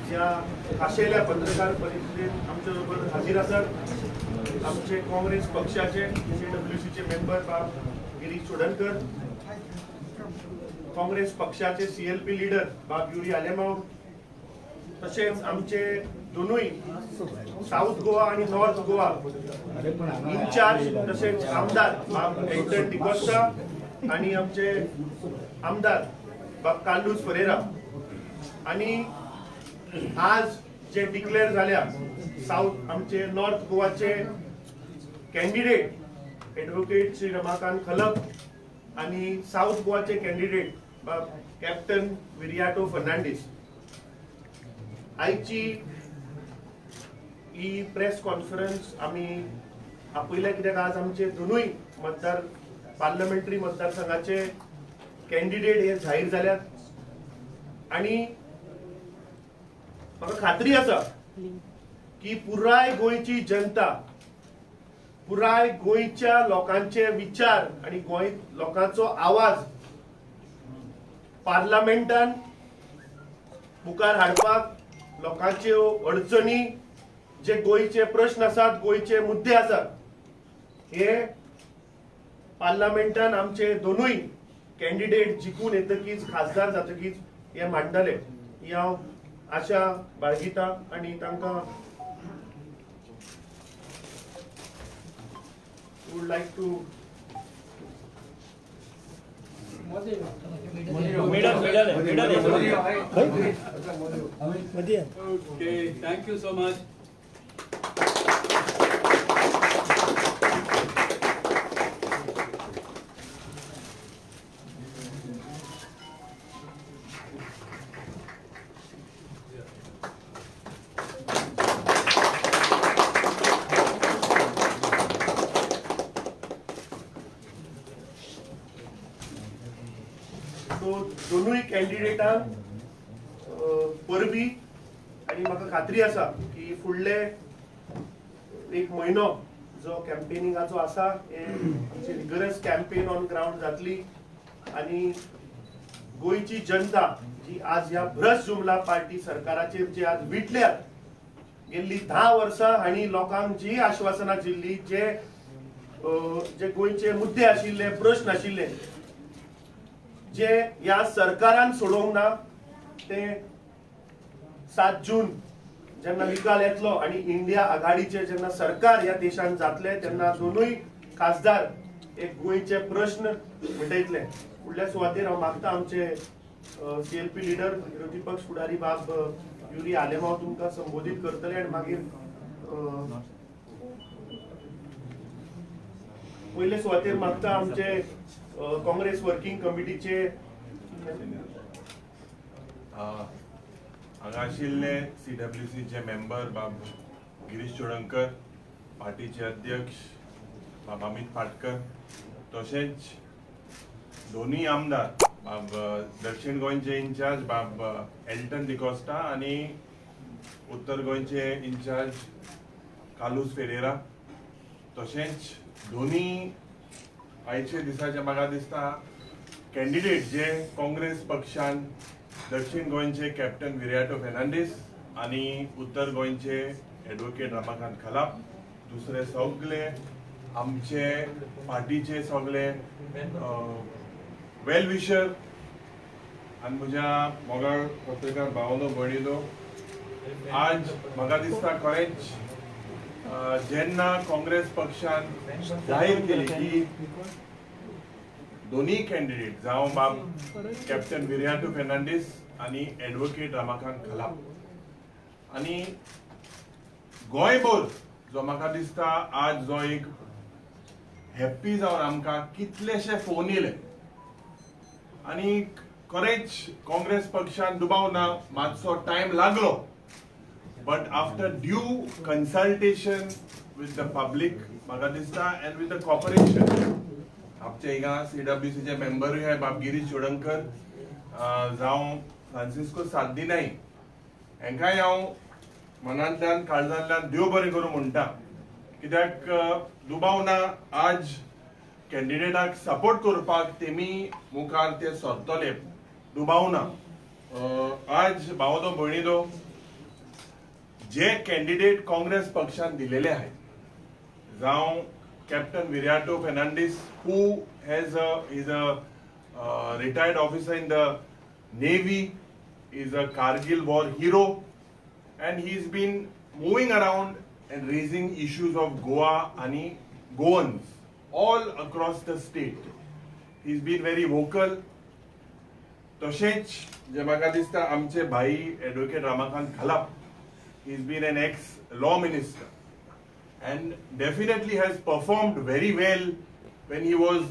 ह्या खाशेल्या पत्रकार परिशदेत आमच्या बरोबर हाजीर आसात आमचे काँग्रेस पक्षाचे CWCचे मेंबर बाब गिरीश चोडणकर, काँग्रेस पक्षाचे CLP leader बाब युरी आलेमाव, तसेच आमचे दोनूय साऊथ गोवा आणि नॉर्थ गोवा इन्चार्ज तसेच आमदार बाब एल्टन डिकोस्टा आणि आमचे आमदार बाब कार्लूस फरेरा आणि आज जे डिक्लेअर झाल्या साऊथ आमचे नॉर्थ गोवाचे कॅन्डिडेट ॲडव्होकेट श्री रमाकांत खलप आणि साऊथ गोवाचे कॅन्डिडेट बाब कॅप्टन विरियाटो फर्नांडीस. आयची ही प्रेस कॉन्फरन्स आमी आपयल्या कित्याक आज आमचे दोनूय मतदार पार्लमेंटरी मतदारसंघाचे कॅन्डिडेट हे जाहीर जाल्यात आणि म्हाका खात्री आसा की पुराय गोंयची जनता, पुराय गोंयच्या लोकांचे विचार आणि गोंय लोकांचो आवाज पार्लमेंटान मुखार हाडपाक, लोकांच्यो अडचणी, जे गोंयचे प्रश्न आसात, गोंयचे मुद्दे आसात, हे पार्लमेंटान आमचे दोनूय कॅन्डिडेट जिखून येतकीच, खासदार जातकीच हे मांडटले ही हांव आशा बाळगिता आनी तांकां would like to Okay, thank you so much. So दोनूय कॅन्डिडेटांक परबी आनी म्हाका खात्री आसा की फुडले एक म्हयनो जो कॅम्पेनिंगाचो आसा हे आमची रिगरस कॅम्पेन ऑन ग्रावंड जातली आनी गोंयची जनता जी आज ह्या भ्रश्ट जुमला पार्टी सरकाराचेर जे आज विटल्यात, गेल्ली 10 वर्सां हांणी लोकांक जी आश्वासनां दिल्ली, जे जे गोंयचे मुद्दे आशिल्ले, प्रश्न आशिल्ले, जे ह्या सरकारान सोडोवंक ना, ते 7 जून जेन्ना निकाल येतलो आनी इंडिया आघाडीचे जेन्ना सरकार ह्या देशान जातले तेन्ना दोनूय खासदार एक गोंयचे प्रश्न मिटयतले. फुडल्या सुवातेर हांव मागता आमचे CLP leader विरोधी पक्ष फुडारी बाब युरी आलेमाव तुमकां संबोधीत करतले आनी मागीर पयले सुवातेर मागता आमचे काँग्रेस वर्किंग कमिटीचे हांगा आशिल्ले CWCचे मेंबर बाब गिरीश चोडणकर, पार्टीचे अध्यक्ष बाब अमित पाटकर, तशेंच दोनूय आमदार बाब दक्षिण गोंयचे इन्चार्ज बाब एल्टन डिकोस्टा आनी उत्तर गोंयचे इन्चार्ज कार्लूस फेरेरा, तशेंच दोनूय आयचे दिसाचे म्हाका दिसता कॅन्डिडेट जे काँग्रेस पक्षान दक्षिण गोंयचे कॅप्टन विरियाटो फर्नांडीस आनी उत्तर गोंयचे एडवोकेट रमाकांत खलाप, दुसरे सगळे आमचे पार्टीचे सगळे वेल विशर आनी म्हज्या मोगाळ पत्रकार भावनो भयणीनो, आज म्हाका दिसता खरेंच जेन्ना काँग्रेस पक्षान जाहीर केली की दोनूय कॅन्डिडेट जावं बाब कॅप्टन विरियाटो फर्नांडीस आनी एडवोकेट रमाकांत खलाप, आनी गोंयभर जो म्हाका दिसता आज जो एक हॅप्पी जावन आमकां कितलेशे फोन येयले आनी खरेंच काँग्रेस पक्षान दुबाव ना मातसो टायम लागलो, but after due consultation with the public म्हाका दिसता एंड विथ the corporation, आमचे हिंगा CWCचे मेंबरूय आहाय बाब गिरीश चोडणकर जावं फ्रांसिस्को सार्दिनाई, हांकांय हांव मनांतल्यान काळजांतल्यान देव बरें करूं म्हणटा, कित्याक दुबाव ना आज कॅन्डिडेटाक सपोर्ट करपाक तेमी मुखार ते सरतले, दुबाव ना. आज भावदो भयणीदो जे कॅन्डिडेट काँग्रेस पक्षान दिलेले आहेत, जावं captain Viriato Fernandes, who has a is a retired officer in the navy, is a Kargil war hero, and he is been moving around and raising issues of Goa आनी Goans all across the state. He is been very vocal. तशेंच जे म्हाका दिसता आमचे भाई advocate Ramakant Khalap is been an ex law minister and definitely has performed very well when he was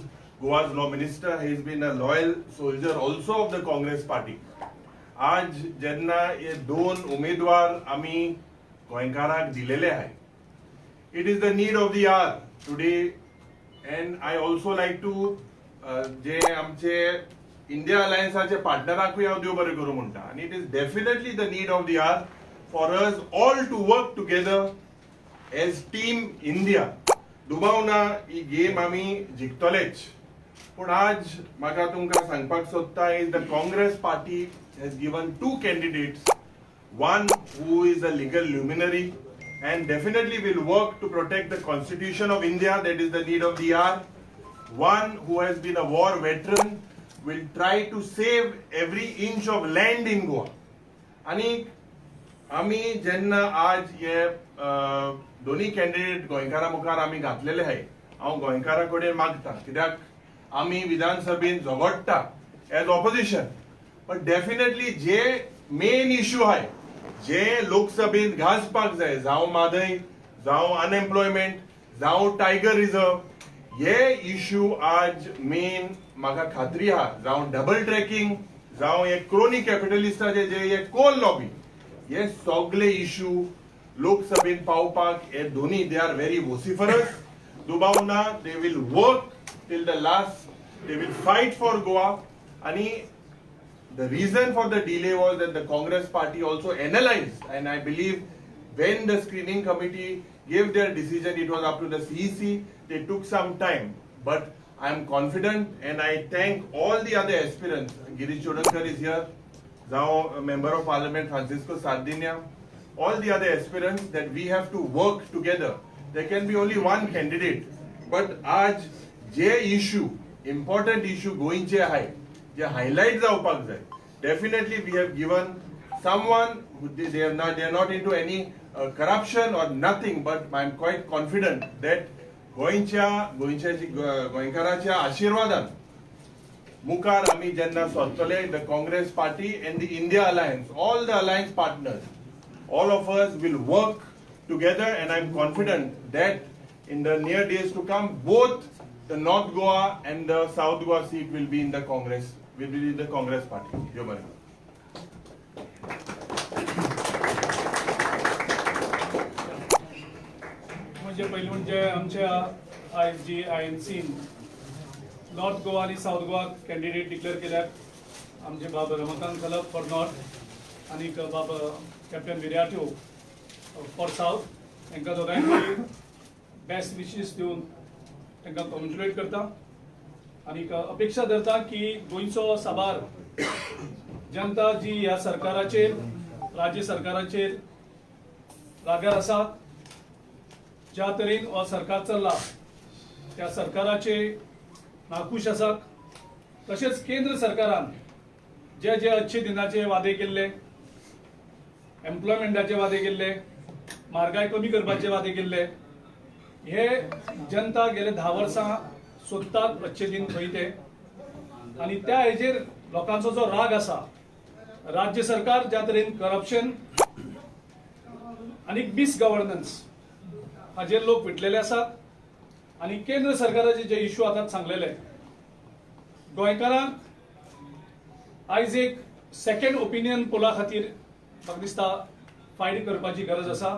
Goa's law minister. He has been a loyal soldier also of the Congress party. आज जेन्ना हे दोन उमेदवार आमी गोंयकारांक दिलेले आहात, it is the need of the hour today. And I also like to जे आमचे इंडिया अलायन्साचे पार्टनराकूय हांव देव बरें करूं म्हणटा. आनी it is definitely the need of the hour for us all to work together as team India. दुबाव ना ही game आमी जिखतलेच. पूण आज म्हाका तुमकां सांगपाक सोदता is the Congress party has given two candidates, one who is a legal luminary and definitely will work to protect the constitution of India, that is the need of the hour. One who has been a war veteran, will try to save every inch of land in Goa. आनी आमी जेन्ना आज हे दोन्ही candidate गोंयकारां मुखार आमी घातलेले आहाय, हांव गोंयकारां कडेन मागता, कित्याक आमी विधानसभेन झगडटा एज ऑपोजिशन, बट डेफिनेटली जे मेन इश्यू आहाय जे लोकसभेन गाजपाक जाय, जावं म्हादय, जावं अनएम्प्लॉयमेंट, जावं टायगर रिजर्व, हे इश्यू आज मेन म्हाका खात्री आहा, जावं डबल ट्रॅकिंग, जावं हे क्रोनी कॅपिटलिस्टाचे जे हे कोल लॉबी, हे सगळे इश्यू लोकसभेन पावपाक हे दोन्ही they are very vociferous. दुबाव ना they will work till the last, they will fight for Goa. आनी the reason for the delay was that the Congress party also analyzed, and I believe when the screening committee gave their decision, it was up to the CEC. They took some time, but I am confident and I thank all the other aspirants. Girish Chodankar is here, now a Member of Parliament Francisco Sardinia, all the other aspirants, that we have to work together. There can be only one candidate, but आज जे issue, important issue गोंयचे आहाय, जे highlight जावपाक जाय, definitely we have given someone who they are not into any corruption or nothing, but I am quite confident that गोंयच्या गोंयच्या गोंयकाराच्या आशिर्वादान मुखार आमी जेन्ना सोदतले, the Congress party and the India alliance, all the alliance partners, all of us will work together, and I am confident that in the near days to come, both the North Goa and the South Goa seat will be in the Congress, will be in the Congress party. देव बरें करूं. म्हणजे पयलीं म्हणजे आमच्या आयज जी I N scene north Goa आनी सावथ गोवा कॅन्डिडेट डिक्लेअर केल्यात, आमचे बाब रमाकांत खलप फॉर नॉर्थ आनी बाब कॅप्टन विर्याटो फॉर सावथ, तांकां दोगांयकूय बेस्ट विशीस दिवन तांकां कॉंग्रेच्युलेट करता आनी अपेक्षा धरता की गोंयचो साबार जनता जी ह्या सरकाराचेर, राज्य सरकाराचेर रागार आसा, ज्या तरेन हो सरकार चल्ला त्या सरकाराचे नाखूश आसात. तशेंच केंद्र सरकारान जे जे अच्छे दिनाचे वादे केल्ले, एम्प्लॉयमेंटाचे वादे केल्ले, म्हारगाय कमी करपाचे वादे केल्ले, हे जनता गेले 10 वर्सां सोदतात अच्छे दिन खंय ते, आनी त्या हेजेर लोकांचो जो राग आसा, राज्य सरकार ज्या तरेन करप्शन आनी मिस गव्हर्नन्स हाजेर लोक विटलेले आसात आनी केंद्र सरकाराचे जे इश्यू आतां सांगलेले, गोंयकारांक आयज एक सेकंड ओपिनियन पोला खातीर म्हाका दिसता फायट करपाची गरज आसा.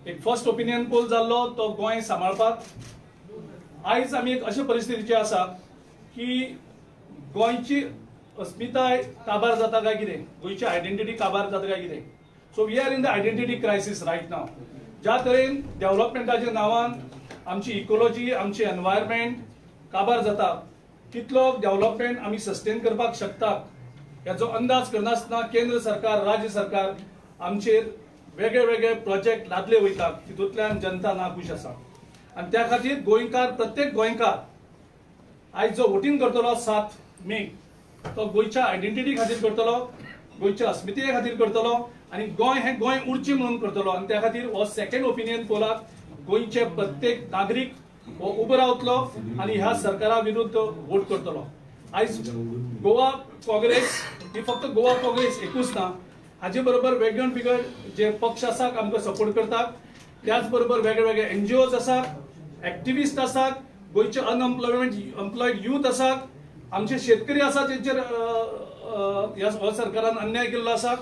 एक फर्स्ट ओपिनियन पोल जाल्लो तो गोंय सांबाळपाक, आयज आमी एक अशे परिस्थितीचे आसा की गोंयची अस्मिताय काबार जाता काय कितें, गोंयची आयडेंटिटी काबार जाता काय कितें. So we are in the identity crisis right now. ज्या तरेन डेव्हलपमेंटाच्या नांवान आमची इकोलॉजी, आमची एनवायरमेंट काबार जाता, तितलो डेव्हलपमेंट आमी सस्टेन करपाक शकतात हेचो अंदाज करनासतना केंद्र सरकार, राज्य सरकार आमचेर वेगळे वेगळे प्रोजेक्ट लादले वयतात तितूंतल्यान जनता नाखूश आसा आनी त्या खातीर गोंयकार, प्रत्येक गोंयकार आयज जो वोटींग करतलो 7 मे तो गोंयच्या आयडेंटिटी खातीर करतलो, गोंयच्या अस्मिताये खातीर करतलो आनी गोंय हें गोंय उरचें म्हणून करतलो. आनी त्या खातीर हो सेकंड ओपिनियन पोलाक गोंयचे प्रत्येक नागरीक हो उबो रावतलो आनी ह्या सरकारा विरुद्ध वोट करतलो. आयज गोवा काँग्रेस ही फक्त गोवा काँग्रेस एकूच ना, हाजे बरोबर वेगळे वेगळे जे पक्ष आसात आमकां सपोर्ट करतात, त्याच बरोबर वेगळे वेगळे एनजीओज आसात, एक्टिविस्ट आसात, गोंयचे अनएम्प्लॉयमेंट एम्प्लॉयड यूथ आसात, आमचे शेतकरी आसात जेंचेर ह्या सरकारान अन्याय केल्लो आसा,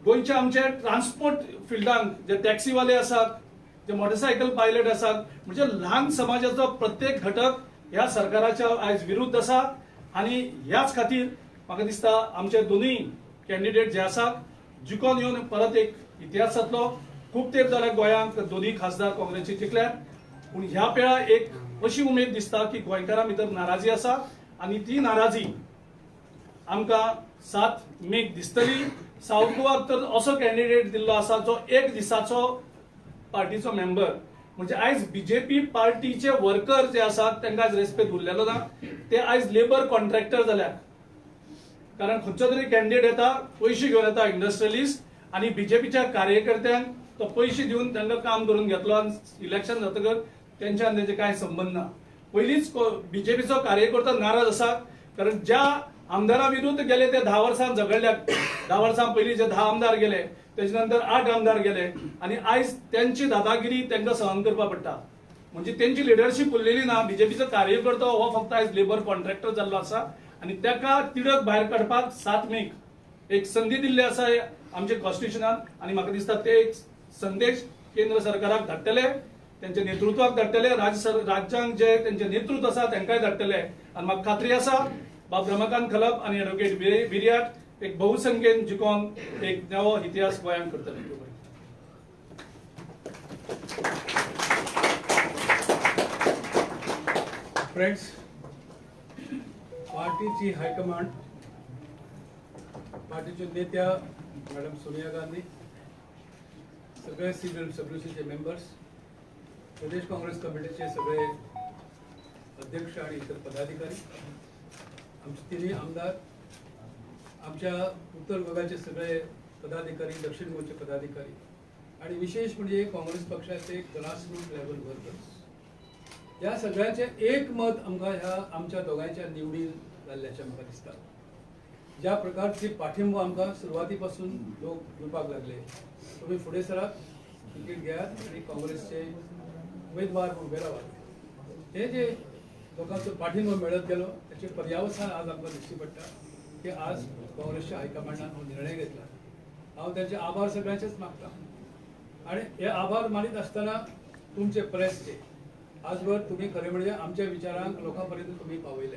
गोंयचे आमचे ट्रान्सपोर्ट फिल्डांक जे टॅक्सीवाले आसात, जे मोटरसायकल पायलट आसात, म्हणजे ल्हान समाजाचो प्रत्येक घटक ह्या सरकाराच्या आयज विरुद्ध आसा. आनी ह्याच खातीर म्हाका दिसता आमचे दोनूय कॅन्डिडेट जे आसात जिखोन येवन परत एक इतिहास जातलो. खूब तेंप जाल्या गोंयांत दोनूय खासदार काँग्रेसी जिखल्यात, पूण ह्या वेळा एक अशी उमेद दिसता की गोंयकारां भितर नाराजी आसा आनी ती नाराजी आमकां 7 मेक दिसतली. सावथ गोवाक तर असो कॅन्डिडेट दिल्लो आसा जो एक दिसाचो पार्टीचो मेंबर, म्हणजे आयज बीजेपी पार्टीचे वर्कर जे आसात तांकां आयज रेस्पेद उरलेलो ना, ते आयज लेबर कॉन्ट्रॅक्टर जाल्यात. कारण खंयचो तरी कॅन्डिडेट येता, पयशे घेवन येता इंडस्ट्रियलिस्ट आनी बीजेपीच्या कार्यकर्त्यांक तो पयशे दिवन तांकां काम करून घेतलो आनी इलेक्शन जातकच तेंच्या आनी तेंचे कांय संबंद ना. पयलींच बीजेपीचो कार्यकर्तो नाराज आसा, कारण ज्या आमदारा विरुद्ध गेले ते 10 वर्सां झगडल्यात, 10 वर्सां पयलीं जे 10 आमदार गेले तेजे नंतर 8 आमदार गेले आनी आयज तेंची दादागिरी तांकां सहन करपाक पडटा. म्हणजे तेंची लिडरशीप उरलेली ना. बीजेपीचो कार्यकर्तो हो फक्त आयज लेबर कॉन्ट्रॅक्टर जाल्लो आसा आनी ताका तिडक भायर काडपाक 7 मेक एक संदी दिल्ली आसा आमच्या कॉन्स्टिट्युशनान आनी म्हाका दिसता ते एक संदेश केंद्र सरकाराक धाडटले, तेंच्या नेतृत्वाक धाडटले, राज्यांक जे तेंचे नेतृत्व आसा तांकांय धाडटले. आनी म्हाका खात्री आसा बाब रमाकांत खलप आनी एडवोकेट विरियाट एक बहुसंख्येन जिखोन एक नवो इतिहास गोंयांत करतले. फ्रेंड्स, पार्टीची हायकमांड, पार्टीच्यो नेत्या मॅडम सोनिया गांधी, सगळे CWCचे मेंबर्स, प्रदेश काँग्रेस कमिटीचे सगळे अध्यक्ष आणि इतर पदाधिकारी, आमचे तिन्ही आमदार, आमच्या उत्तर गोव्याचे सगळे पदाधिकारी, दक्षिण गोवचे पदाधिकारी आणि विशेष म्हणजे काँग्रेस पक्षाचे ग्रासरूट लेवल वर्कर्स, ह्या सगळ्यांचे एक मत आमकां ह्या आमच्या दोगांयच्या निवडीन जाल्ल्याचें म्हाका दिसता. ज्या प्रकारची पाठिंबो आमकां सुरवाती पासून लोक दिवपाक लागले, तुमी फुडें सरात, तिकीट घेयात आनी काँग्रेसचे उमेदवार म्हूण उबे रावात. हे जे लोकांचो पाठिंबो मेळत गेलो त्याचे पर्यावसान आज आमकां दिश्टी पडटा की आज काँग्रेसच्या हायकमांडान हो निर्णय घेतला. हांव त्यांचे आभार सगळ्यांचेच मागता आनी हे आभार मानीत आसतना तुमचे प्रेसचे आजवर तुम्ही खरें म्हणजे आमच्या विचारांक लोकां पर्यंत तुमी पावयले,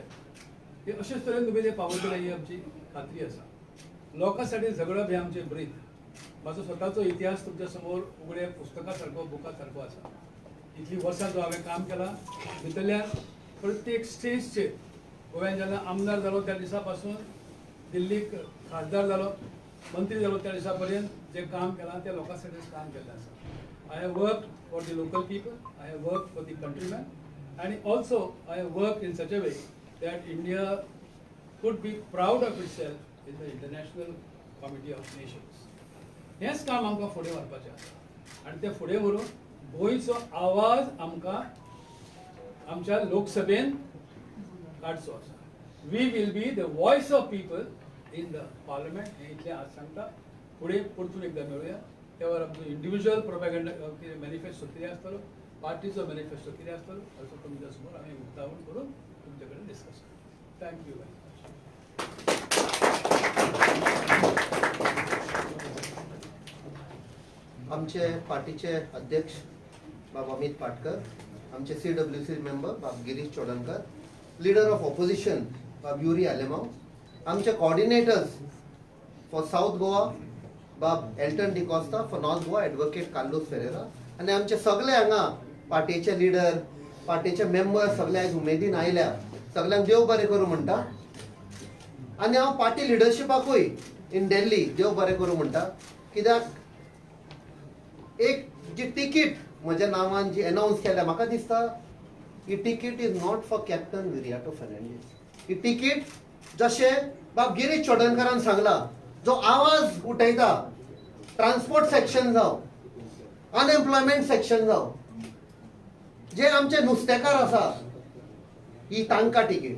हे अशेच तरेन तुमी ते पावयतले ही आमची खात्री आसा. लोकां साठी झगडप हे आमचे ब्रीद. म्हाजो स्वताचो इतिहास तुमच्या समोर उगडे पुस्तका सारको, बुका सारको आसा. इतली वर्सां जो हांवें काम केलां भितरल्यान प्रत्येक स्टेजचेर गोव्यान जेन्ना आमदार जालो त्या दिसा पासून दिल्लीक खासदार जालो, मंत्री जालो त्या दिसा पर्यंत जे काम केलां त्या लोकां साठीच काम केल्लें आसा. I have worked for the local people, I have worked for the countrymen, and also I have worked in such a way that India could be proud of itself in the International Committee of Nations. हेंच काम आमकां फुडें व्हरपाचें आसा आनी तें फुडें व्हरून गोंयचो आवाज आमकां आमच्या लोकसभेन काडचो आसा. We will be the voice of people in the parliament हें इतलें आज सांगता. फुडें परतून एकदां मेळुया. त्यावर आमचो इंडिव्हिज्युअल प्रोपेगेंडा कितें मॅनिफेस्टो कितें आसतलो, पार्टीचो मॅनिफेस्टो कितें आसतलो ताचो तुमच्या समोर आमी उक्तावण करून तुमचे कडेन डिस्कस करूं. Thank you very much. आमचे पार्टीचे अध्यक्ष बाब अमित पाटकर, आमचे CWC member Bab Girish Chodankar, leader of opposition Bab Yuri Alemao, आमचे coordinators for south Goa Bab Elton D'Costa, for north Goa advocate Carlos Ferreira आनी आमचे सगळे हांगा पार्टीचे लिडर, पार्टीचे मेंबर सगळे आयज उमेदीन आयल्या. सगळ्यांक देव बरें करूं म्हणटा आनी हांव पार्टी लिडरशिपाकूय इन दिल्ली देव बरें करूं म्हणटा, कित्याक एक जी तिकीट म्हज्या नांवान जी अनावन्स केल्या, म्हाका दिसता ही ticket is not for Captain Viriato Fernandes. He ticket जशें बाब गिरीश चोडणकारान सांगला, जो आवाज उठयता ट्रान्सपोर्ट सेक्शन जावं, अनएम्प्लॉयमेंट सेक्शन जावं, जे आमचे नुस्तेकार आसा, ही तांकां तिकीट.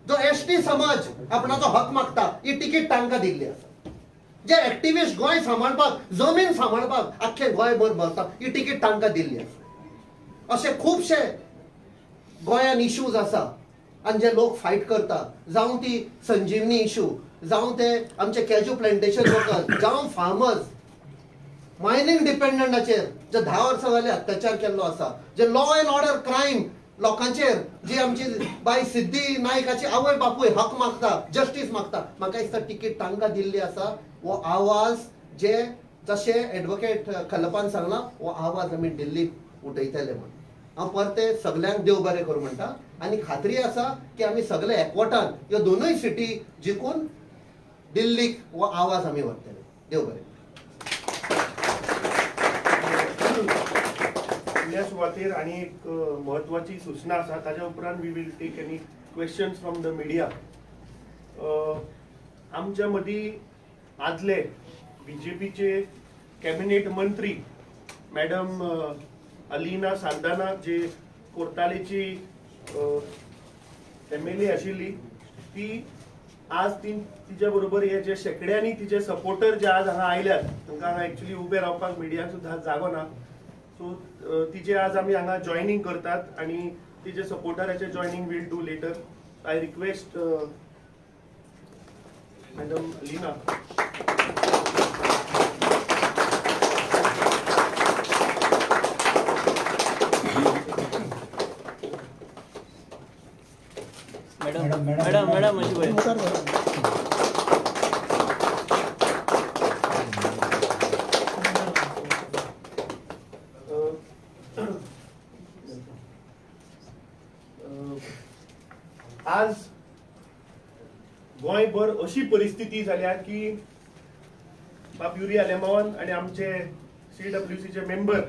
जो एस टी समाज आपणाचो हक मागता, ही तिकीट तांकां दिल्ली आसा. जे एक्टिविस्ट गोंय सांबाळपाक, जमीन सांबाळपाक आख्खें गोंयभर भरता, ही तिकीट तांकां दिल्ली आसा. अशे खुबशे गोंयान इश्यूज आसा आनी जे लोक फायट करता, जावं ती संजीवनी इशू, जावं ते आमचे कॅज्यू प्लांटेशन वर्कर्स, जावं फार्मर्स, मायनींग डिपेंडंटाचेर जे 10 वर्सां जाले अत्याचार केल्लो आसा, जे लॉ एंड ऑर्डर क्रायम लोकांचेर, जी आमची बाय सिद्धी नायकाची आवय बापूय हक मागता, जस्टीस मागता, म्हाका दिसता तिकीट तांकां दिल्ली आसा. हो आवाज जे जशें एडवोकेट खलपान सांगला, हो आवाज आमी दिल्लीक उठयतले म्हण हांव परते सगल्यांक देव बरें करूं म्हणटा. आनी खात्री आसा की आमी सगळे एकवटान ह्यो दोनूय सिटी जिखून दिल्लीक हो आवाज आमी व्हरतले. देव बरें. फुडल्या सुवातेर आनी एक म्हत्वाची सूचना आसा, ताज्या उपरांत we will take any questions from the media. आमच्या मदीं आदले बीजेपीचे कॅबिनेट मंत्री मॅडम अलिना साल्दाना, जे कोर्तालेची एम एल ए आशिल्ली, ती आज ती तिच्या बरोबर हे जे शेकड्यांनी तिचे सपोर्टर जे आज हांगा आयल्यात, तांकां हांगा एक्चुली उबे रावपाक मिडियाक सुद्दां जागो ना. सो तिचे आज आमी हांगा जॉयनींग करतात आनी तिचे सपोर्टराचे joining we'll do later. I request Madam Alina. Madam, madam, madam, अशी पळय. आज गोंयभर अशी परिस्थिती जाल्या की बाब युरी आलेमावान आनी आमचे सीडब्ल्यूसीचे मेंबर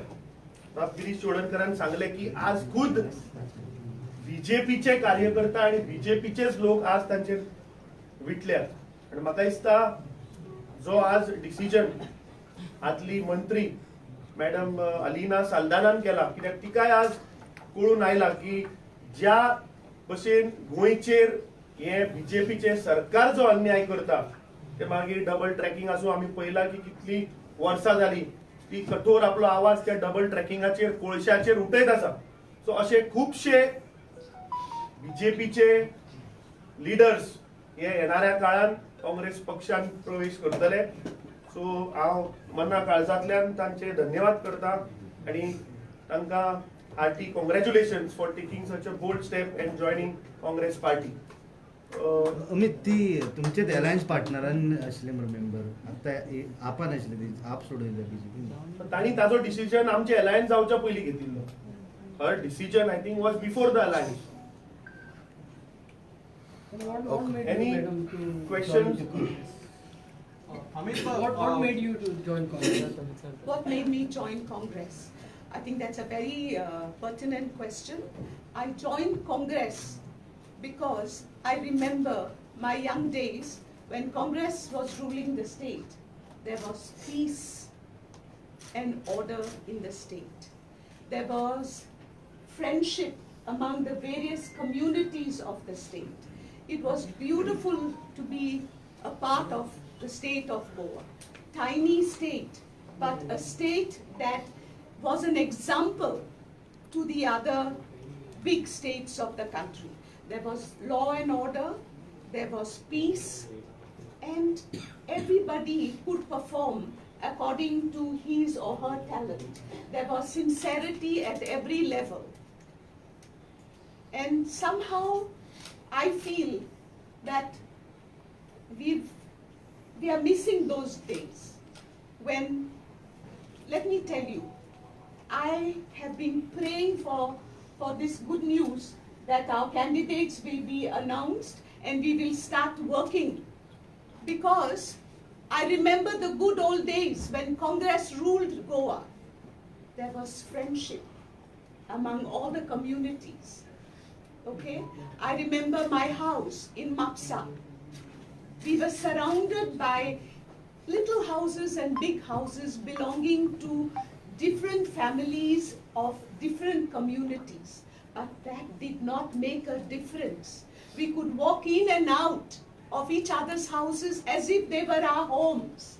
बाब गिरीश चोडणकरान सांगले की आज खुद बीजेपीचे कार्यकर्ता आनी बीजेपीचेच लोक आज तांचेर विटल्यात. आनी म्हाका दिसता जो आज डिसिजन आदली मंत्री मॅडम अलिना साल्दानान केला, कित्याक तिकाय आज कळून आयला की ज्या भशेन गोंयचेर हे बीजेपीचे सरकार जो अन्याय करता, ते मागीर डबल ट्रॅकिंग आसूं, आमी पळयला की कितली वर्सां जाली ती कठोर आपलो आवाज त्या डबल ट्रॅकिंगाचेर, कोळशाचेर उठयत आसा. सो अशे खुबशे बीजेपीचे लिडर्स हे येणाऱ्या काळान काँग्रेस पक्षान प्रवेश करतले. सो हांव मना काळजांतल्यान तांचे धन्यवाद करता आनी तांकां hearty congratulations for taking such a bold step and joining Congress party. Amit, ती तुमचेच अलायन्स पार्टनरान आशिल्ले मरे मेंबर, आतां आपान आशिल्ले, ती आप सोडयले बीजेपी. तांणी ताजो डिसिजन आमचे अलायन्स जावच्या पयलीं घेतिल्लो. Her decision I think was before the alliance. What made Any you, madam, to questions? join the Congress? Amit, What made you to join Congress? What made me join Congress? I think that's a very pertinent question. I joined Congress because I remember my young days when Congress was ruling the state. There was peace and order in the state. There was friendship among the various communities of the state. It was beautiful to be a part of the state of Goa. Tiny state, but a state that was an example to the other big states of the country. There was law and order, there was peace, and everybody could perform according to his or her talent. There was sincerity at every level. And somehow I feel that we are missing those days when, let me tell you, I have been praying for this good news that our candidates will be announced and we will start working. Because I remember the good old days when Congress ruled Goa. There was friendship among all the communities. Okay? I remember my house in Mapsa. We were surrounded by little houses and big houses belonging to different families of different communities. But that did not make a difference. We could walk in and out of each other's houses as if they were our homes.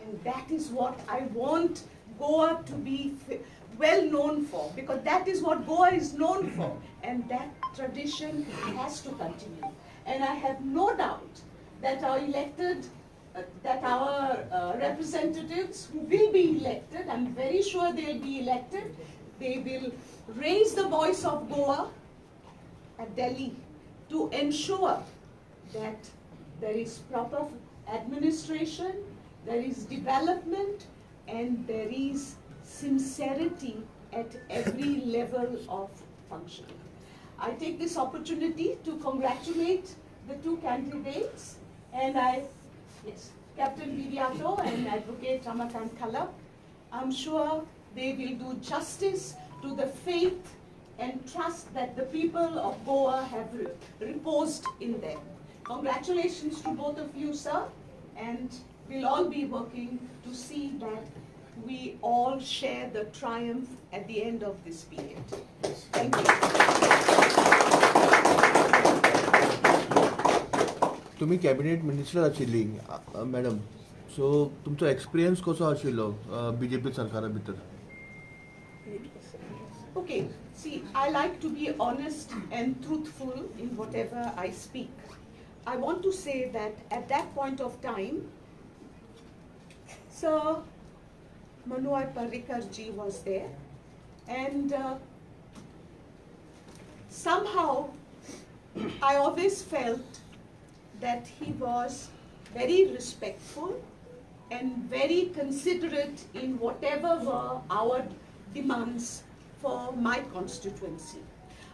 And that is what I want Goa to be well known for, because that is what Goa is known for, and that tradition has to continue. And I have no doubt that our elected, that our representatives who will be elected, I'm very sure they'll be elected, they will raise the voice of Goa at Delhi to ensure that there is proper administration, there is development, and there is sincerity at every level of functioning. I take this opportunity to congratulate the two candidates, and Captain Viriato and Advocate Ramakant Khalap. I'm sure they will do justice to the faith and trust that the people of Goa have reposed in them. Congratulations to both of you, sir, and we'll all be working to see that we all share the triumph at the end of this period. Thank you. तुम्ही cabinet minister आशिल्ली madam, so तुमचो experience कसो आशिल्लो BJP सरकारा भितर? Okay, see, I like to be honest and truthful in whatever I speak. I want to say that at that point of time, Sir Manohar Parrikar ji was there, and somehow I always felt that he was very respectful and very considerate in whatever were our demands for my constituency.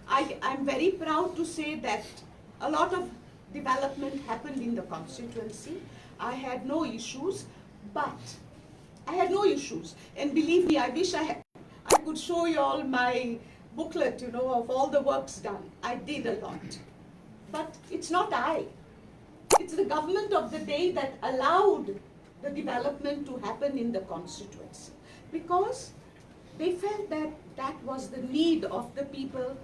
I'm very proud to say that a lot of development happened in the constituency. I had no issues, but I had no issues. And believe me, I wish I could show you all my booklet, you know, of all the works done. I did a lot. But it's not I. It's the government of the day that allowed the development to happen in the constituency, because they felt that that was the need of the people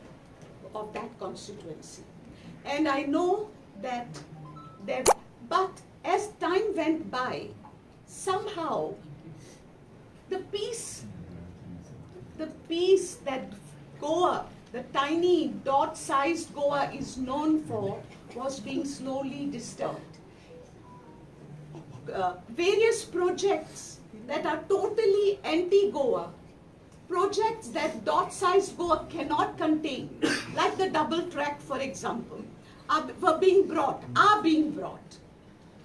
of that constituency. And I know that there, but as time went by, somehow the peace that Goa, the tiny dot-sized Goa is known for, was being slowly disturbed. Various projects that are totally anti-Goa, projects that dot-sized Goa cannot contain, like the double track, for example, are being brought.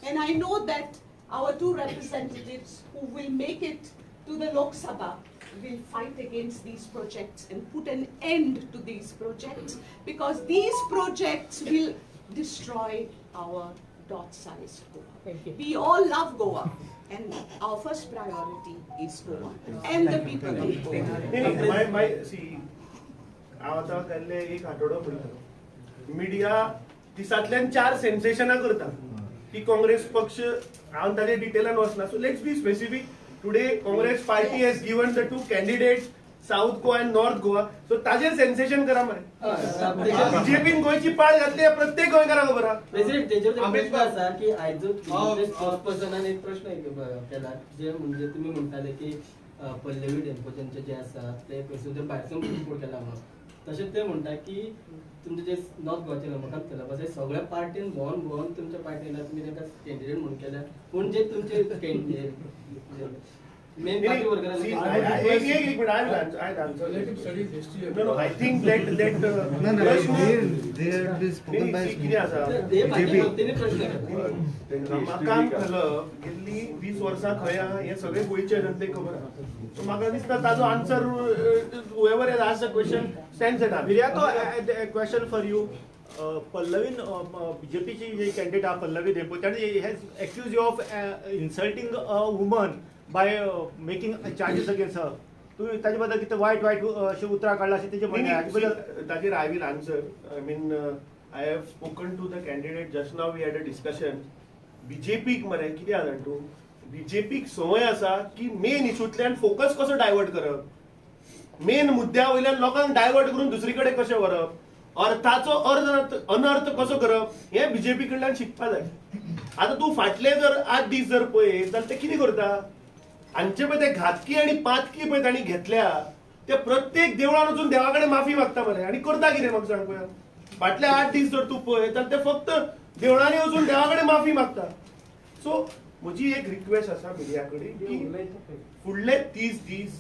And I know that our two representatives who will make it to the Lok Sabha will fight against these projects and put an end to these projects, because these projects will destroy our dot-sized Goa. Thank you. We all love Goa, and our first priority is Goa and the people of Goa. See, हांव आतां गेल्ले एक आठवडो पळयता, media दिसांतल्यान 4 सेन्सेशनां करता की काँग्रेस पक्ष, हांव ताजे डिटेलान वचना. So let's be specific. Today Congress party has given the 2 candidates, South Goa and North Goa. So ताजेर सेन्सेशन करा मरे. बीजेपीन गोंयची पाळ घातली प्रत्येक गोंयकाराक खबर आहा. प्रेसिडेंट, तेजेर प्रश्न आसा की आयजो स्पोक्सपर्सनान एक प्रश्न केला, जे म्हणजे तुमी म्हणटाले की पल्लवी डेम्पो जेंचे जे आसा ते खंयसर भायरसून सपोर्ट केला म्हणून, तशें ते म्हणटा की तुमचे जे नॉर्थ गोवाचे रमाकांत खलप आसा सगळ्या पार्टीन भोंवन भोंवन तुमच्या पार्टीन तुमी तांकां कॅन्डिडेट म्हणून केल्या, पूण जे तुमचे कॅन्डिडेट मेन पार्टी वर्करांनी एक minute, I answer. Let him study history. No, I think let No, no, they have been spoken by कितें आसा तेणी प्रश्न केला. रमाकांत खलप गेल्ली 20 वर्सां खंय आहा हें सगळें गोंयचे जनतेक खबर आहा. सो म्हाका दिसता ताजो answer whoever has asked the question stands at answer. Viriato, a question for you. Pallavin, BJP ची जे कॅन्डिडेट आहा पल्लवी धेंपो, ताणें has accused you of insulting a woman by making charges against her. तुवें ताजे बद्दल कितें वायट वायट अशें उतरां काडलां अशें तेजें म्हणणें हाजे बद्दल ताजेर I will answer. I mean I have spoken to the candidate just now, we had a discussion. बीजेपीक मरे कितें आसा जाणा तूं, बीजेपीक संवय आसा की मेन इशूंतल्यान फोकस कसो डायवर्ट करप, मेन मुद्द्या वयल्यान लोकांक डायवर्ट करून दुसरी कडेन कशें व्हरप, अर्थाचो अर्थ अनर्थ कसो करप हें बीजेपी कडल्यान शिकपा जाय. आतां तूं फाटले जर 8 दीस जर पळयत जाल्यार ते कितें करता, हांचे पळय ते घातकी आनी पातकी पळय तांणी घेतल्या, ते प्रत्येक देवळान वचून देवा कडेन माफी मागता मरे. आनी करता कितें म्हाका सांग पळया, फाटले 8 दीस जर तूं पळयत जाल्यार ते फक्त देवळांनी वचून देवा कडेन माफी मागता. सो म्हजी एक रिक्वेस्ट आसा मिडिया कडेन की फुडले 30 दीस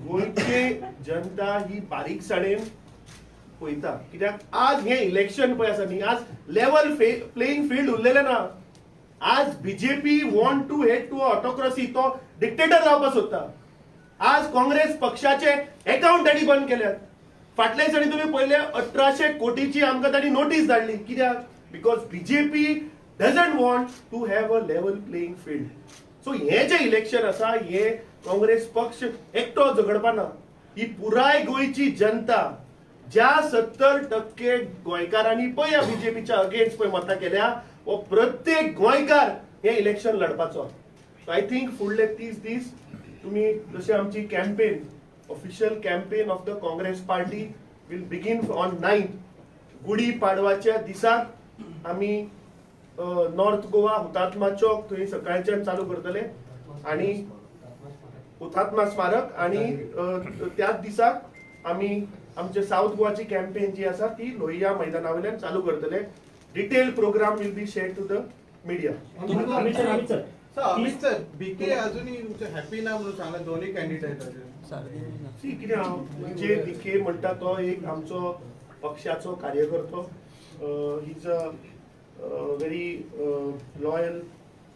गोंयचे जनता ही बारीकसाणेन पळयता, कित्याक आज हें इलेक्शन पळय आसा न्ही, आज लेवल प्लेइंग फिल्ड उरलेलें ना. आज BJP want to head to autocracy, तो डिक्टेटर जावपाक सोदता. आज काँग्रेस पक्षाचे अकाउंट तांणी बंद केल्यात. फाटल्या दिसांनी तुमी पळयले 1800 कोटीची आमकां तांणी नोटीस धाडली, कित्याक? Because BJP doesn't want to have a level playing field. So हें जें इलेक्शन आसा हें काँग्रेस पक्ष एकटो झगडपा ना, ही पुराय गोंयची जनता ज्या 70% गोंयकारांनी पळय बीजेपीच्या अगेन्स्ट पळय मतां केल्या, हो प्रत्येक गोंयकार हें इलेक्शन लढपाचो. सो I think फुडले 30 दीस तुमी जशें आमची campaign, official campaign of the Congress party will begin on 9th, गुडी पाडवाच्या दिसाक आमी नॉर्थ गोवा हुतात्मा चौक थंय सकाळच्यान चालू करतले आनी हुतात्मा स्मारक, आनी त्याच दिसाक आमी आमचे सावथ गोवाची कॅम्पेन जी आसा ती लोहिया मैदाना वयल्यान चालू करतले. Detail programme will be share to the media. Amit sir, BK अजूनही हॅपी ना म्हणून सांगला दोन्ही कॅन्डिडेटाचेर. सी कितें जे बीके म्हणटा तो एक आमचो पक्षाचो कार्यकर्तो, he is a very loyal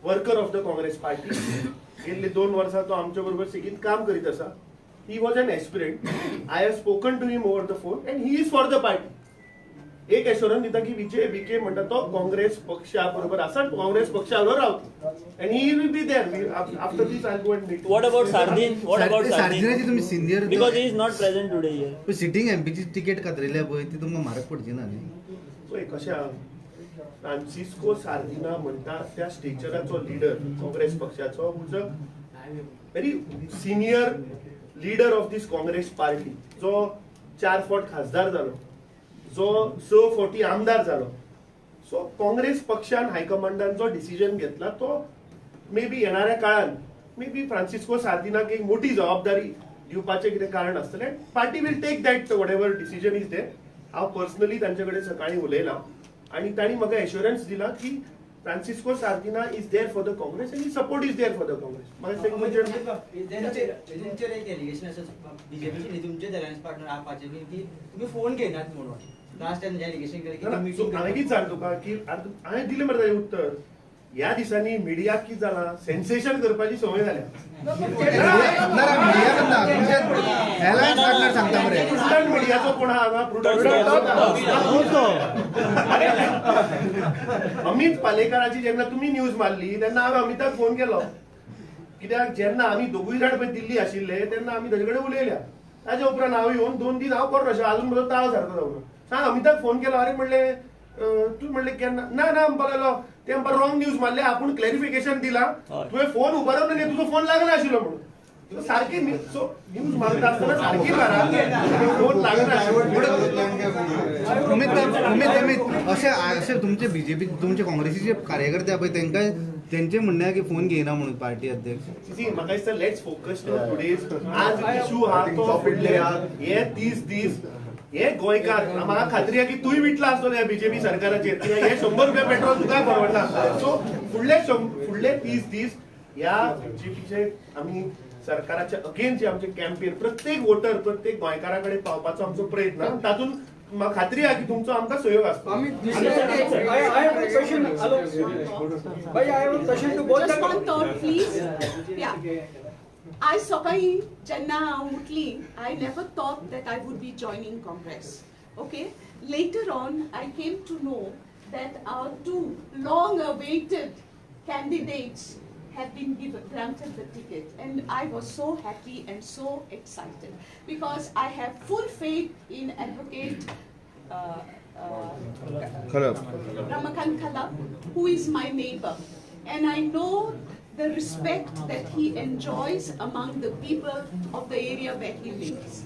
worker of the Congress party. गेल्ली 2 वर्सां तो आमचे बरोबर सेगीत काम करीत आसा. He was an aspirant. I have spoken to him over the phone and he is for the party. एक एश्योरन्स दिता की विजय बीके म्हणटा तो काँग्रेस पक्षा बरोबर आसा, काँग्रेस पक्षा बरोबर रावता and he will be there after this. I go and meet. What about Sardin? What about सार्दिनाची तुम्ही senior, because he is not present today here. Sitting एमपीची ticket कातरिल्या पळय ती तुमकां म्हारग पडची ना न्ही. पळय कशें आहा, फ्रांसिस्को सार्दिना म्हणटा त्या स्टेचराचो लिडर काँग्रेस पक्षाचो, who's a very senior leader of this Congress party, जो 4 फावट खासदार जालो, जो 6 फावटी आमदार जालो. सो काँग्रेस पक्षान हायकमांडान जो डिसिजन घेतला तो मे बी येणाऱ्या काळान मे बी फ्रांसिस्को सार्दिनाक एक मोठी जबाबदारी दिवपाचें कितें कारण आसतलें. Party will take that whatever decision is there. हांव पर्सनली तांचे कडेन सकाळीं उलयलां आनी तांणी म्हाका एश्योरन्स दिला की Francisco Sardinha is there for the Congress आनी support is there for the Congress. तेंचेर एक एलिगेशन आसा बीजेपीचे न्ही, तुमचेच अलायन्स पार्टनर आपाचे की तुमी फोन घेनात म्हणून लास्ट टायम एलिगेशन केलें की. हांवें कितें सांग तुका की हांवें दिलें मरे ताजें उत्तर. ह्या दिसांनी मिडियाक कितें जालां, सेन्सेशन करपाची संवय जाल्या. प्रुडंट मिडियाचो कोण आहा हांगा? प्रुडंट अमित पालेकाराची जेन्ना तुमी न्यूज मारली तेन्ना हांवें अमिताक फोन केलो, कित्याक जेन्ना आमी दोगूय जाण पळय दिल्ली आशिल्ले तेन्ना आमी ताजे कडेन उलयल्या. ताजे उपरांत हांव येवन 2 दीस हांव कोण अशें अजून म्हजो ताळो सारको जावना. सांग अमिताक फोन केलो, अरे म्हणलें तूं म्हणलें केन्ना ना ना म्हणपाक लागलो, ते म्हणपा रॉंग न्यूज मारले, आपूण क्लॅरिफिकेशन दिला, तुवें फोन उबारून न्ही तुजो फोन लागना आशिल्लो म्हणून. सारकी न्यूज मारता आसतना सारकी मारा, फोन लागना. अमित अमित अमित अशें अशें तुमचे बीजेपी तुमचे काँग्रेसीचे कार्यकर्ते पळय तांकां तेंचे म्हणणें की फोन घेयना म्हणून पार्टी अध्यक्ष. म्हाका दिसता let's focus on today's. आज इशू आहा तो फुडले हे 30 दीस हे गोंयकार म्हाका खात्री आहा की तूंय विटला आसतलो ह्या बीजेपी सरकाराचेर, हे 100 रुपया पेट्रोल तुका परवडना. सो फुडले फुडले 30 दीस ह्या बीजेपीचे आमी सरकाराच्या अगेन्स्ट जे आमचे कॅम्पेन प्रत्येक वोटर प्रत्येक गोंयकारा कडेन पावपाचो आमचो प्रयत्न, तातूंत म्हाका खात्री आहा की तुमचो आमकां सहयोग आसतलो. I सकाळी जेन्ना हांव उठली, I never thought that I would be joining Congress. Okay, later on I came to know that our 2 long awaited candidates have been granted the ticket, and I was so happy and so excited because I have full faith in Advocate Ramakant Khalap, who is my neighbor, and I know the respect that he enjoys among the people of the area where he lives.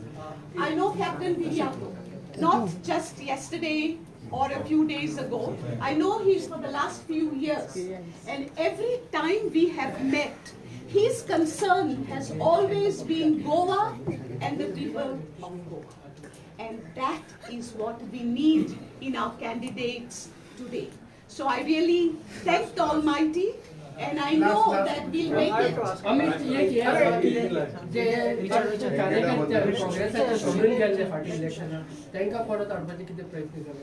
I know Captain Viriato, not just yesterday or a few days ago. I know he's for the last few years. And every time we have met, his concern has always been Goa and the people of Goa. And that is what we need in our candidates today. So I really thank the Almighty, and I know that we'll make it. Amit, जे कार्यकर्ते काँग्रेसाचे सोडून गेल्ले फाटल्या इलेक्शनाक तांकां परत हाडपाचे कितें प्रयत्न जाले?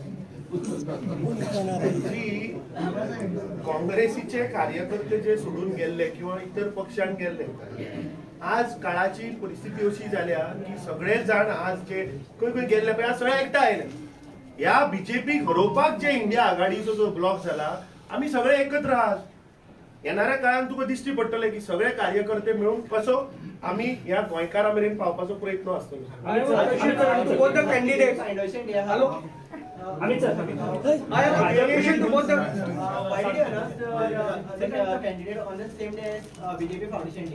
काँग्रेसीचे कार्यकर्ते जे सोडून गेल्ले किंवा इतर पक्षान गेल्ले, आज काळाची परिस्थिती अशी जाल्या की सगळे जाण आज जे खंय खंय गेल्ले पळय आज सगळे एकठांय आयले. ह्या बीजेपीक हरोवपाक जे इंडिया आघाडीचो जो ब्लॉक जाला, आमी सगळे एकत्र आहात. येणाऱ्या काळान तुका दिश्टी पडटलें की सगळे कार्यकर्ते मेळून कसो आमी ह्या गोंयकारा मेरेन पावपाचो प्रयत्न आसतलो. I have a question to both the candidates. BJP foundation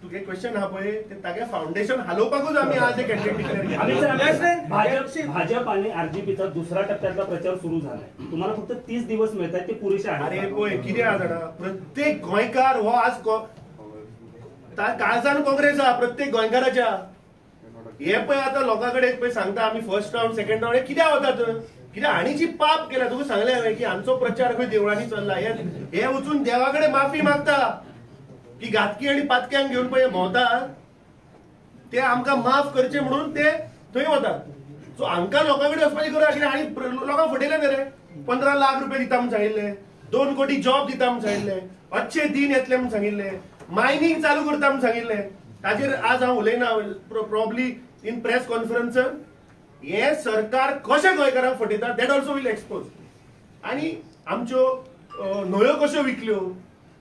तुगे क्वेश्चन हा पळय ते तागे फाउंडेशन हालोवपाकूच आमी आज एक कॅन्डिडेट डिक्लेअर केला. भाजप आणि आरजीपीचा दुसरा टप्प्यातला प्रचार सुरू झालाय, तुम्हाला फक्त 30 दिवस मिळतात, ते पुरेसे आहेत. अरे पळय कितें आहा जाणा, प्रत्येक गोंयकार हो आज काळजान काँग्रेस आहा प्रत्येक गोंयकाराच्या. हे पळय आतां लोकां कडेन पळय सांगता आमी फर्स्ट रावंड सेकंड रावंड, हे कित्याक वतात? कित्याक हांणी जी पाप केला तुका सांगलें हांवें की आमचो प्रचार खंय देवळांनी चल्ला, हे वचून देवा कडेन माफी मागता की घातकी आनी पातक्यांक घेवन पळय भोंवता, ते आमकां माफ करचे म्हणून ते थंय वतात. सो हांकां लोकां कडेन वचपाची गरज आशिल्ली आनी लोकांक फटयले न्ही रे. 15 लाख रुपये दिता म्हूण सांगिल्ले, 2 कोटी जॉब दिता म्हूण सांगिल्ले, अच्छे दिन येतले म्हूण सांगिल्ले, मायनींग चालू करता म्हूण सांगिल्ले. ताजेर आज हांव उलयना, प्रॉब्ली इन प्रेस कॉन्फरन्स हे सरकार कशें गोंयकारांक फटयता that also will expose. आनी आमच्यो न्हंयो कश्यो विकल्यो,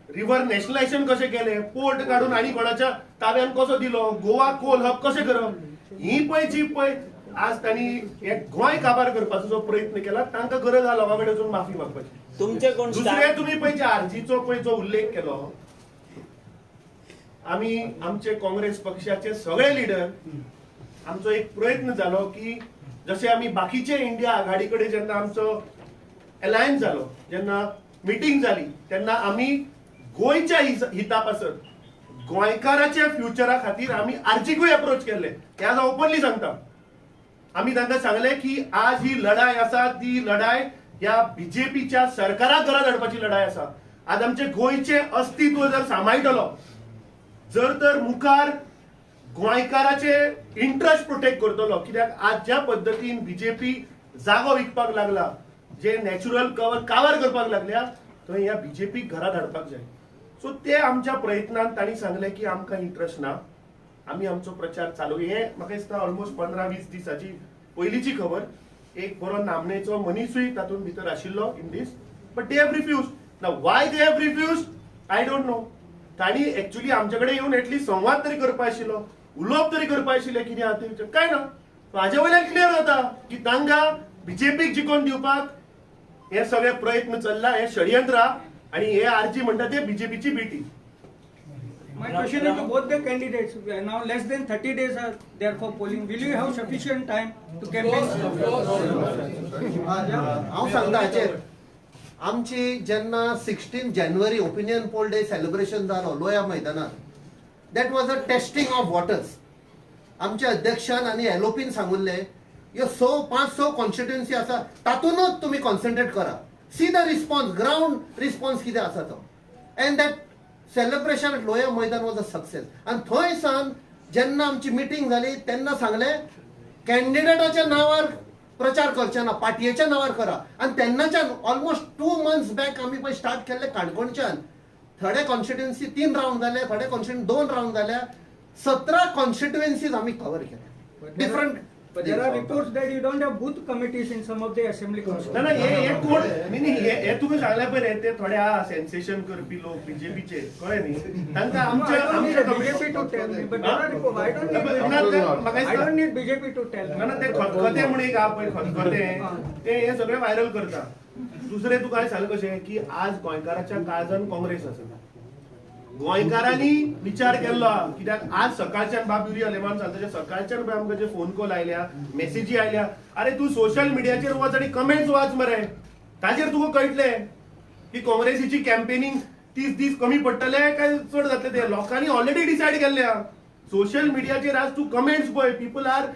रिवर नॅशनलायझेशन कशें केलें, पोर्ट काडून आनी कोणाच्या ताब्यान कसो दिलो, गोवा कोल हब कशें करप, ही पळय जी पळय आज तांणी हे गोंय काबार करपाचो जो प्रयत्न केला, तांकां गरज आहा लोकां कडेन वचून माफी मागपाची. तुमचे कोण दुसरें तुमी पळय जे आरजीचो पळय जो उल्लेख केलो, आमी आमचे काँग्रेस पक्षाचे सगळे लिडर आमचो एक प्रयत्न जालो की जशे आमी बाकीचे इंडिया आघाडी कडेन जेन्ना आमचो अलायन्स जालो, जेन्ना मिटींग जाली, तेन्ना आमी गोंयच्या हिता पासत गोंयकाराच्या फ्युचरा खातीर आमी आरजीकूय अप्रोच केल्ले. हे आज हांव ओपनली सांगता. आमी तांकां सांगलें की आज ही लढाय आसा ती लढाय ह्या बीजेपीच्या सरकाराक घरा धाडपाची लढाय आसा. आज आमचें गोंयचें अस्तित्व जर सांबाळटलो जर तर मुखार गोंयकाराचे इंट्रस्ट प्रोटेक्ट करतलो, कित्याक आज ज्या पद्दतीन बीजेपी जागो विकपाक लागला, जे नॅचरल कवर कावर करपाक लागल्या, थंय ह्या बीजेपीक घरा धाडपाक जाय. सो ते आमच्या प्रयत्नान तांणी सांगलें की आमकां इंट्रस्ट ना, आमी आमचो प्रचार चालू. हे म्हाका दिसता ऑलमोस्ट 15-20 दिसांची पयलींची खबर. एक बरो नामनेचो मनीसूय तातूंत भितर आशिल्लो in this, but they have refuse. Now why they have refuse I don't know. तांणी एक्चुअली आमचे कडेन येवन एटलीस्ट संवाद तरी करपा आशिल्लो, उलोवप तरी करपा आशिल्लें कितें आहा तें, काय ना. हाजे वयल्यान क्लियर जाता की तांकां बीजेपीक जिखोवन दिवपाक हे सगळे प्रयत्न चल्ला, हे षडयंत्र आनी हे आरजी म्हणटा ते बीजेपीची BT. My question is to both the candidates. Now less than 30 days are there for polling. Will you have sufficient time to campaign? हांव सांगता हाचेर, आमची जेन्ना 16 जानेवारी ओपिनियन पोल डे सेलिब्रेशन जालो लोया मैदानार, that was a testing of waters. आमच्या अध्यक्षान आनी एलओपीन सांगिल्लें ह्यो 5-6 कॉन्स्टिट्युएन्सी आसा तातूंतच तुमी कॉन्सन्ट्रेट करा, see the response, ground response कितें आसा तो. And that celebration at Loya Maidan was a success. आनी थंय सावन जेन्ना आमची मिटींग जाली तेन्ना सांगलें कॅन्डिडेटाच्या नांवार प्रचार करचे ना, पार्टयेच्या नांवार करा. आनी तेन्नाच्यान ऑलमोस्ट 2 मंथ्स बॅक आमी पळय स्टार्ट केल्ले काणकोणच्यान. थोडे कॉन्स्टिट्युएन्सी 3 रावंड जाले, थोडे कॉन्स्टिट्युएन्सी 2 रावंड जाल्या. 17 कॉन्स्टिट्युएन्सीज आमी कवर केल्या different. But there are reports that you don't have booth committees in some of the assembly constituencies. ना ना हे कोण न्ही न्ही हे तुका सांगल्या पळय ते थोडे सेन्सेशन करपी लोक बीजेपीचे कळ्ळें न्ही तांकां आमच्या आमच्या BJP to tell me, but there are reports. I don't need BJP to tell me. ना ना ते खतखते म्हूण एक आहा पळय खतखते ते हे सगळे व्हायरल करता. दुसरें तुका हांवें सांगलें कशें की आज गोंयकाराच्या काळजान काँग्रेस आसा. गोंयकारांनी विचार केल्लो कित्याक आज सकाळच्यान बाब युरी आलेमान सांगता सकाळच्यान पळय आमकां जे फोन कॉल आयल्या मेसेजी आयल्या अरे तूं सोशल मिडियाचेर वच आनी कमेंट्स वाच मरे ताजेर तुका कळटलें की काँग्रेसीची कॅम्पेनिंग 30 दीस कमी पडटले काय चड जातले ते लोकांनी ऑलरेडी डिसायड केल्ले. सोशल मिडियाचेर आज तूं कमेंट्स पळय people are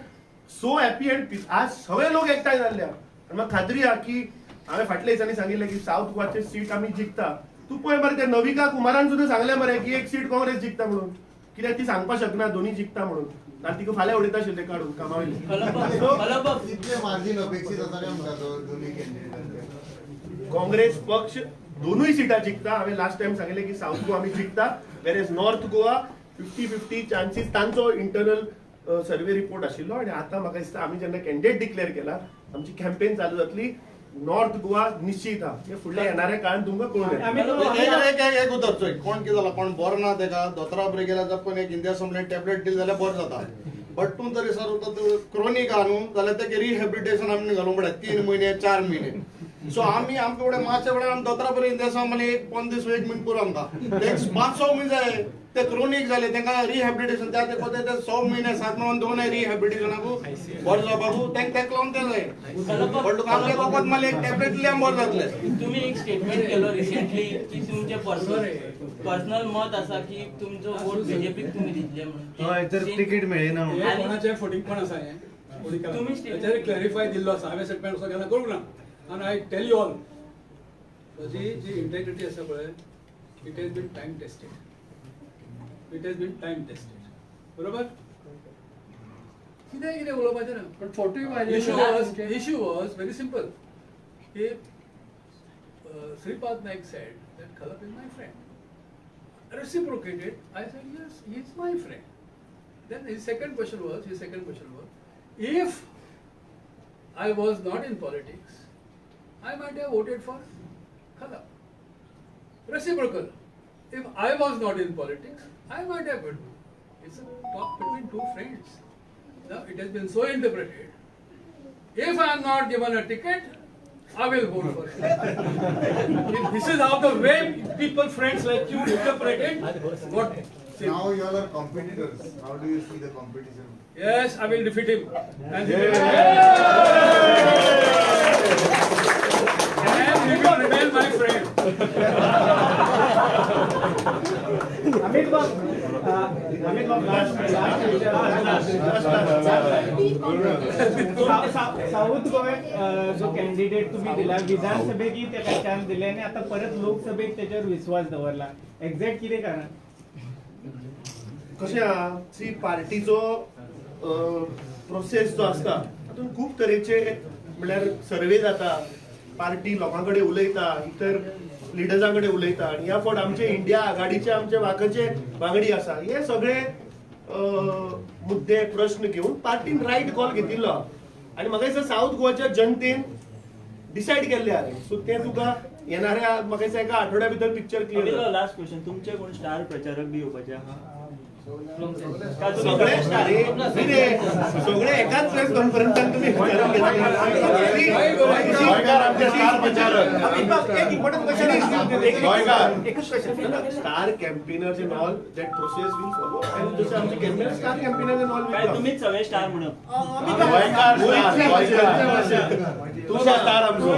so happy and आज सगळे लोक एकठांय जाल्ले आनी म्हाका खात्री आहा की हांवें फाटल्या दिसांनी सांगिल्लें की सावथ गोवाचे सीट आमी जिखता. तूं पळय मरे ते नविका कुमारान सुद्दां सांगलें मरे की एक सीट काँग्रेस जिखता म्हणून कित्याक ती सांगपाक शकना दोन्ही जिखता म्हणून आनी तिका फाल्यां उडयता आशिल्लें काडून कामावयलें. काँग्रेस पक्ष दोनूय सिटां जिखता. हांवें लास्ट टायम सांगिल्लें की सावथ गोवा आमी जिखता वेर नॉर्थ गोवा 50-50 चान्सीस तांचो इंटरनल सर्वे रिपोर्ट आशिल्लो आनी आतां म्हाका दिसता आमी जेन्ना कॅन्डिडेट डिक्लेअर केला आमची कॅम्पेन चालू जातली. नॉर्थ गोवा निश्चित हा हे फुडल्या येणाऱ्या काळात तुमकां कळून येतलें. एक उतर चोय कोण कितें जाला कोण बरो ना तेका दोतोरा बरें गेल्यार जाप एक इंदिरा संपलें टॅबलेट दिली जाल्यार बरो जाता बट तूं तरी सर क्रोनीक आहा न्हू जाल्यार तेका रिहेबिलिटेशन आमी घालूंक पडटा 3 म्हयने 4 म्हयने. सो आमी आमकां फुडें मातशे फुडें आमी दोतोरा बरें इंदिरा संपलें एक 15 दीस 1 म्हयनो पुरो आमकां ते 5-6 म्हयने जाय ते क्रोनीक जाले तांकां रिहेबिलिटेशन त्या ते 6 म्हयने 7 म्हयने 2 रिहेबिलिटेशनाक बरें जावपाक तांकां तेका लागून तें जाय बट आमचें वखद मारलें एक टॅबलेट दिली आमी बरें जातलें. तुमी एक स्टेटमेंट केलो रिसेंटली की तुमचें पर्सनल मत आसा की तुमचो वोट बीजेपीक तुमी दितले म्हणून. हय तर तिकीट मेळना कोणाचें फटींगपण आसा हें तुमी ताचेर क्लॅरिफाय दिल्लो आसा. हांवें स्टेटमेंट असो केन्ना करूंक ना आनी I tell you all म्हजी जी इंटेग्रिटी आसा पळय it has been time tested. It has been time tested. बरोबर कितें कितें उलोवपाचें ना पण फोटोय इश्यू वॉज व्हेरी सिंपल की Shripad Naik said that Khalap is my friend. Reciprocated, I said yes, he is my friend. Then his second question was, if I was not in politics, I might have voted for Khalap. Reciprocal. If I was not in politics, I might have voted. It's a talk between two friends. Now it has been so interpreted. If I am not given a ticket, I will vote for it. If this is how the way people, friends like you interpret it, what? Now you all are competitors. How do you see the competition? Yes, I will defeat him. And he will, and he will remain my friend. Amit Bab, south गोव्याक जो candidate तुम्ही दिला विधानसभेक तेका chance दिले आनी आतां परत लोकसभेक तेच्यावर विश्वास दवरला एक्झॅक्ट कितें कारण? कशें आहा सी पार्टीचो प्रोसेस जो आसता तातूंत खूब तरेचे म्हणल्यार सर्वे जाता, पार्टी लोकां कडेन उलयता, इतर लिडर्सां कडेन उलयता आनी ह्या फावट आमचे इंडिया आघाडीचे आमचे वाकाचे वांगडी आसा हे सगळे मुद्दे प्रश्न घेवन पार्टीन रायट कॉल घेतिल्लो आनी म्हाका दिसता सावथ गोवाच्या जनतेन डिसायड केल्ले आहा. सो तें तुका येणाऱ्या म्हाका दिसता एका आठवड्या भितर पिक्चर क्लियर. लास्ट क्वेश्चन, तुमचे कोण स्टार प्रचारक बी येवपाचे आहा? सगळे सगळे एकाच प्रेस कॉन्फरन्सान तुम्ही star campaigners and all that process will follow. जसे आमचे कॅम्पेनर स्टार कॅम्पेनर्स एंड ऑल तुम्हीच सगळे स्टार म्हणप. तुमचा स्टार आमचो.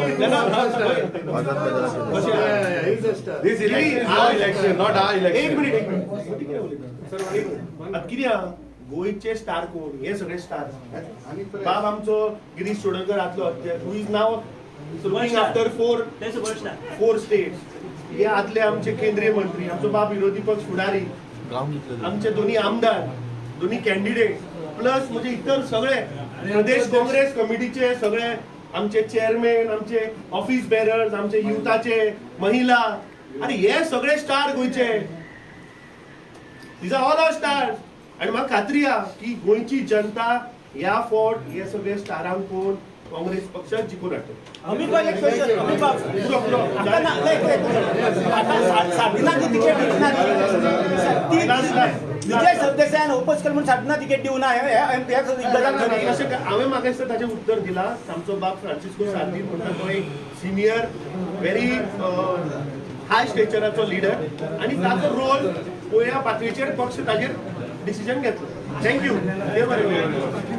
एक मिनिट एक मिनिट आतां कितें आहा गोंयचे स्टार कोण हे सगळे स्टार. बाब आमचो गिरीश चोडणकर आदलो अध्यक्ष who is now looking after four states. हे आदले आमचे केंद्रीय मंत्री, आमचो बाब विरोधी पक्ष फुडारी, आमचे दोन्ही आमदार, दोन्ही कॅन्डिडेट, प्लस म्हणजे इतर सगळे प्रदेश काँग्रेस कमिटीचे सगळे आमचे चेअरमॅन, आमचे ऑफिस बेरर्स, आमचे युथाचे महिला, आनी हे सगळे स्टार गोंयचे. These are all our stars. आनी म्हाका खात्री आहा की गोंयची जनता ह्या फावट हे सगळे स्टारांक पळोवन काँग्रेस पक्षाक जिखून हाडटले. अमित बाब, एक क्वेश्चन. अमित बाब, आता ना, नाही, एक एक. आता साबिनाक तिकेट दिना, ती विजय सरदेसायान ओपोज केलं म्हणून साबिना तिकेट दिवना, हे गजाल खरी? अशें हांवें म्हाका दिसता ताचें उत्तर दिलां. आमचो बाब फ्रांसिस्को सार्दीन म्हणटा तो एक सिनियर, व्हेरी हाय स्टेचराचो लिडर आनी ताचो रोल पळोवया पातळीचेर पक्ष ताजेर डिसिजन घेतलो. Thank you, देव बरें करूं.